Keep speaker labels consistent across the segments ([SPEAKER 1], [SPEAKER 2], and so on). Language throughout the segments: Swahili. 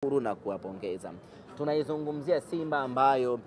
[SPEAKER 1] Na kuwapongeza. Tunaizungumzia Simba ambayo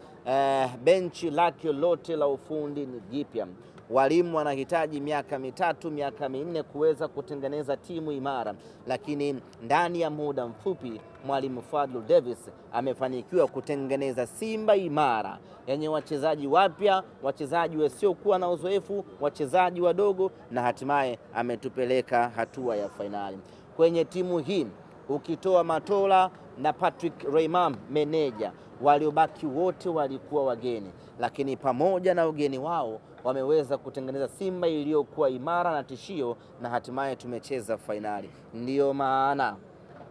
[SPEAKER 1] benchi lake lote la ufundi ni jipya. Walimu wanahitaji miaka 3, miaka 4 kuweza kutengeneza timu imara, lakini ndani ya muda mfupi Mwalimu Fadlu Davis amefanikiwa kutengeneza Simba imara yenye wachezaji wapya, wachezaji wasiokuwa na uzoefu, wachezaji wadogo, na hatimaye ametupeleka hatua ya fainali. Kwenye timu hii ukitoa Matola na Patrick Raymond meneja, waliobaki wote walikuwa wageni, lakini pamoja na ugeni wao wameweza kutengeneza Simba iliyokuwa imara na tishio, na hatimaye tumecheza fainali. Ndiyo maana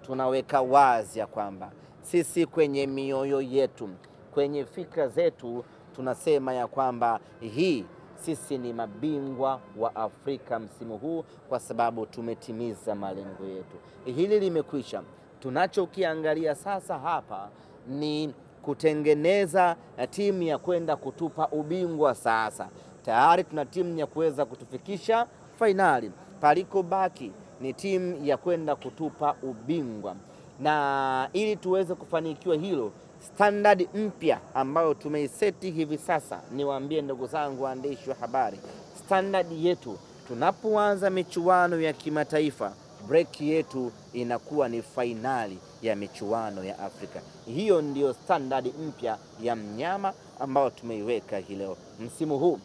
[SPEAKER 1] tunaweka wazi ya kwamba sisi kwenye mioyo yetu, kwenye fikra zetu, tunasema ya kwamba hii sisi ni mabingwa wa Afrika msimu huu kwa sababu tumetimiza malengo yetu. Hili limekwisha. Tunachokiangalia sasa hapa ni kutengeneza timu ya kwenda kutupa ubingwa sasa. Tayari tuna timu ya kuweza kutufikisha fainali. Paliko baki ni timu ya kwenda kutupa ubingwa. Na ili tuweze kufanikiwa hilo, standard mpya ambayo tumeiseti hivi sasa, niwaambie ndugu zangu waandishi wa habari, standard yetu tunapoanza michuano ya kimataifa, break yetu inakuwa ni fainali ya michuano ya Afrika. Hiyo ndiyo standard mpya ya mnyama ambayo tumeiweka hii leo. Msimu huu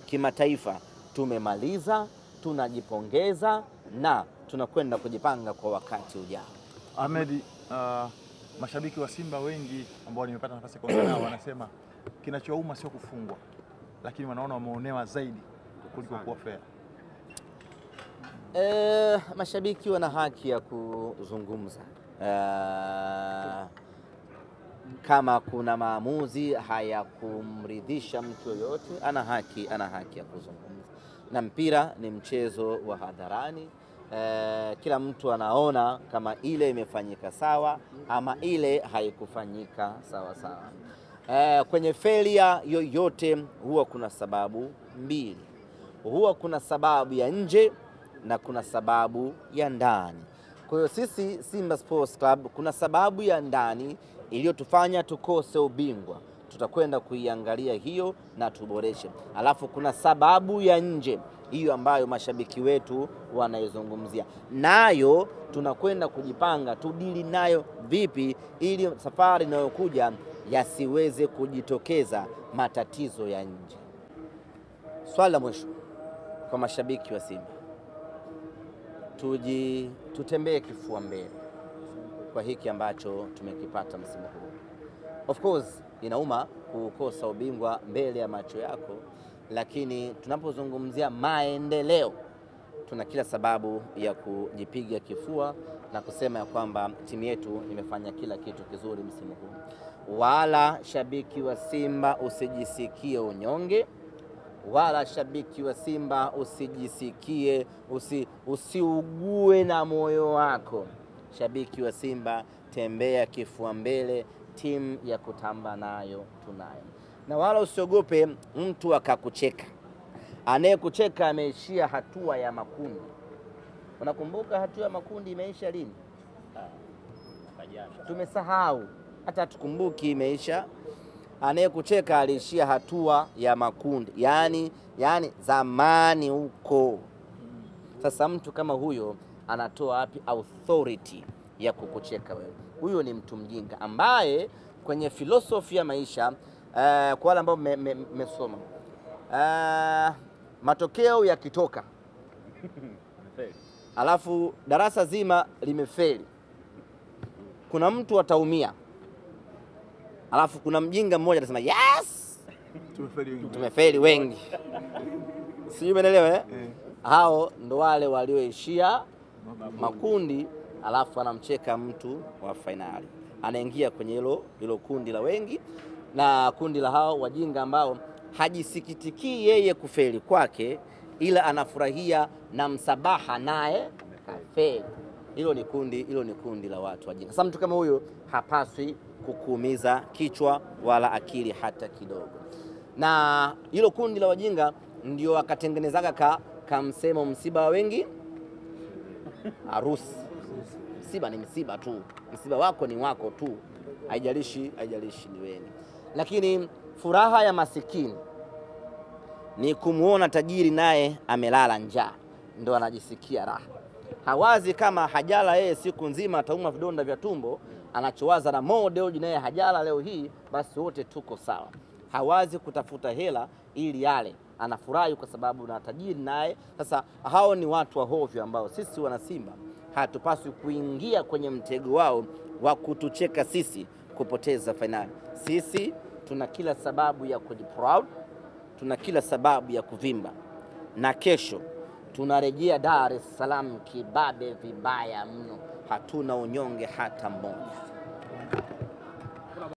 [SPEAKER 1] kimataifa tumemaliza, tunajipongeza na tunakwenda kujipanga kwa wakati ujao.
[SPEAKER 2] Ahmed, mashabiki wa Simba wengi ambao nimepata nafasi kuongea nao wanasema kinachouma sio kufungwa, lakini wanaona wameonewa zaidi kuliko kuwa fair.
[SPEAKER 1] Mashabiki wana haki ya kuzungumza. Kama kuna maamuzi hayakumridhisha mtu yoyote, ana haki ya kuzungumza. Na mpira ni mchezo wa hadharani. Kila mtu anaona kama ile imefanyika sawa ama ile haikufanyika sawa sawa. Kwenye failure yoyote huwa kuna sababu mbili. Huwa kuna sababu ya nje na kuna sababu ya ndani. Kwa hiyo sisi Simba Sports Club kuna sababu ya ndani iliyotufanya tukose ubingwa. Tutakwenda kuiangalia hiyo na tuboreshe. Alafu kuna sababu ya nje hiyo ambayo mashabiki wetu wanaizungumzia, nayo tunakwenda kujipanga tudili nayo vipi ili safari inayokuja yasiweze kujitokeza matatizo ya nje. Swali la mwisho kwa mashabiki wa Simba, tutembee kifua mbele kwa hiki ambacho tumekipata msimu huu. Of course inauma kukosa ubingwa mbele ya macho yako, lakini tunapozungumzia maendeleo tuna kila sababu ya kujipiga kifua na kusema ya kwamba timu yetu imefanya kila kitu kizuri msimu huu. Wala shabiki wa Simba usijisikie unyonge, wala shabiki wa Simba usijisikie usiugue na moyo wako. Shabiki wa Simba, tembea kifua mbele, timu ya kutamba nayo tunayo. Na wala usiogope mtu akakucheka. Anayekucheka ameishia hatua ya makundi. Unakumbuka hatua ya makundi imeisha lini? Tumesahau, hata tukumbuki imeisha. Anayekucheka aliishia hatua ya makundi, yani zamani huko. Sasa mtu kama huyo anatoa wapi authority ya kukucheka wewe? Huyo ni mtu mjinga ambaye kwenye filosofi ya maisha, kwa wale ambao mmesoma, matokeo yakitoka alafu darasa zima limefeli, kuna mtu ataumia, alafu kuna mjinga mmoja atasema yes, tumefeli wengi. Sijui umeelewa eh? Hao ndo wale walioishia makundi, alafu anamcheka mtu wa fainali, anaingia kwenye hilo kundi la wengi na kundi la hao wajinga ambao hajisikitiki yeye kufeli kwake, ila anafurahia na msabaha naye kafeli. Hilo ni kundi la watu wajinga. Sasa mtu kama huyo hapaswi kukuumiza kichwa wala akili hata kidogo. Na hilo kundi la wajinga ndio akatengenezaga kamsemo msiba wa wengi harusi. Msiba ni msiba tu, msiba wako ni wako tu, haijalishi ni wewe. Lakini furaha ya masikini ni kumuona tajiri naye amelala njaa, ndo anajisikia raha. Hawazi kama hajala yeye siku nzima atauma vidonda vya tumbo, anachowaza na Mo Dewji naye hajala leo hii, basi wote tuko sawa. Hawazi kutafuta hela ili yale, anafurahi kwa sababu na tajiri naye. Sasa hao ni watu wa hovyo ambao sisi wana Simba hatupaswi kuingia kwenye mtego wao wa kutucheka sisi kupoteza fainali. Sisi tuna kila sababu ya kujiproud, tuna kila sababu ya kuvimba, na kesho tunarejea Dar es Salaam kibabe vibaya mno. Hatuna unyonge hata mmoja.